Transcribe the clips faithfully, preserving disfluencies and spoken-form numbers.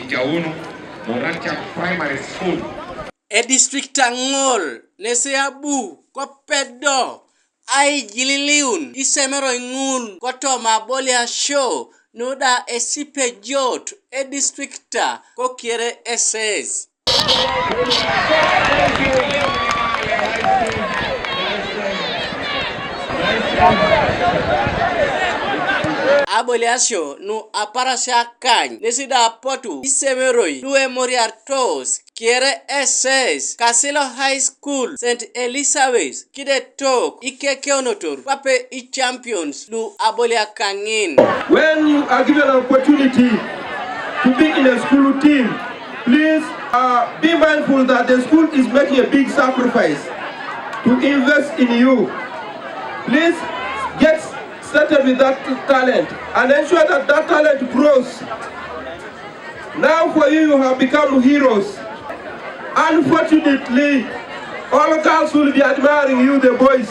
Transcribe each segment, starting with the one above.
Jaunu, Moracha Primary School. E district a Ngol, nesi abu ko pedo aijililiun isemeroi ŋun kotoma aboliasio nu da esipejot e district a ko kere S S. Aboliasio nu aparasia kany nesi da apotu isemeroi lu emoriartos kere S S Kasilo High School, Saint Elizabeth, kide tok ikekeunotor kwape i champions lu aboliak kaŋin. When you are given an opportunity to be in a school team, please, uh, be mindful that the school is making a big sacrifice to invest in you. Please get started with that talent and ensure that that talent grows. Now for you, you have become heroes. Unfortunately, all girls will be admiring you, the boys.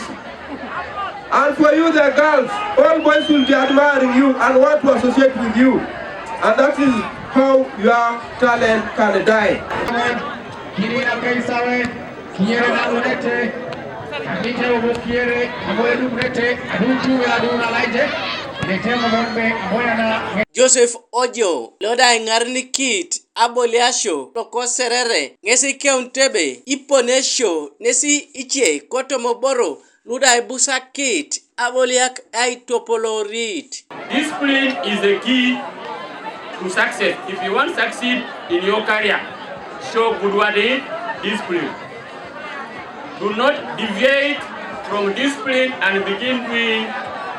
And for you, the girls, all boys will be admiring you and want to associate with you. And that is how your talent can die. Kiri akai sawe, kiere na unete, amite ubu kiere, abo edu unete, adutu ya duna laije, nete mo bombe, abo ya na. Joseph Ojo, lo da eŋarenikit aboliasio loko Serere, ŋesi keunit ebe iponesio nesi ice kotoma oboro lu da ibusakit aboliak aitopolorit. Discipline is the key to success. If you want to succeed in your career, show good, what is, discipline. Do not deviate from discipline and begin doing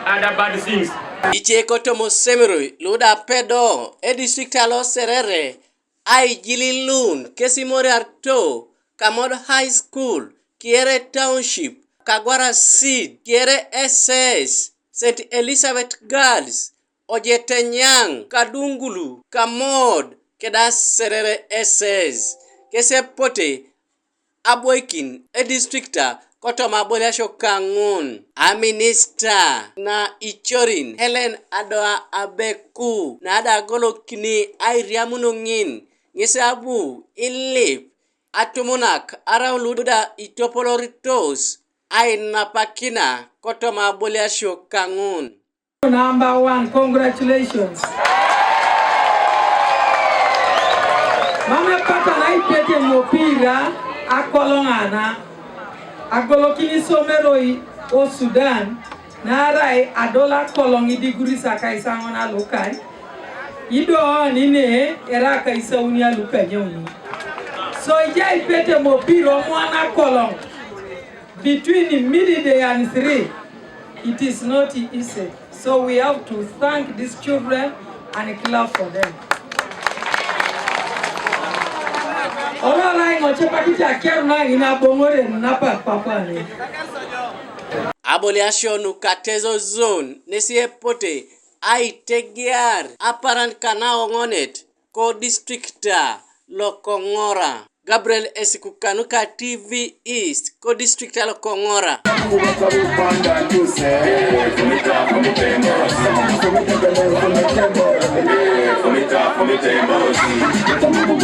other bad things. Ice kotoma osemeroi lu da apedo e district alo Serere, aijililun kesi imoriarito Kamod High School, Kiere Township, Kagwara Seed, Kiere S S, Saint Elizabeth Girls, Ojetenyaŋ, Kadungulu, Kamod, keda Serere S S. Kesi epote aboikin edistrikta kotoma aboliasio kaŋun. Aminista na icorin Helen Adoa Abeku na da agolokini airiamuno ŋin ŋesi abu ilip atumunak araun lu da itopoloritos ainapakina kotoma aboliasio kaŋun. Number one, congratulations. Mama papa na ipete mopira akoloŋana agolokini isomeroi o Sudan, naarai adol akoloŋ idigurisi akaisaŋon alukai, ido nine era akaisauni alukanyauni. So ijai ipete mopira omwana akoloŋ. Between midday and three, it is not easy. So we have to thank these children and clap for them. Olo rai ŋoce pakiti akeru na ŋina aboŋore napa papane. Aboliasio nuka Teso Zone nesi epote aitegear aparan kana oŋonet ko distrikta lo Koŋora. Gabriel Esiku kanuka T V East ko distrikta lo Koŋora.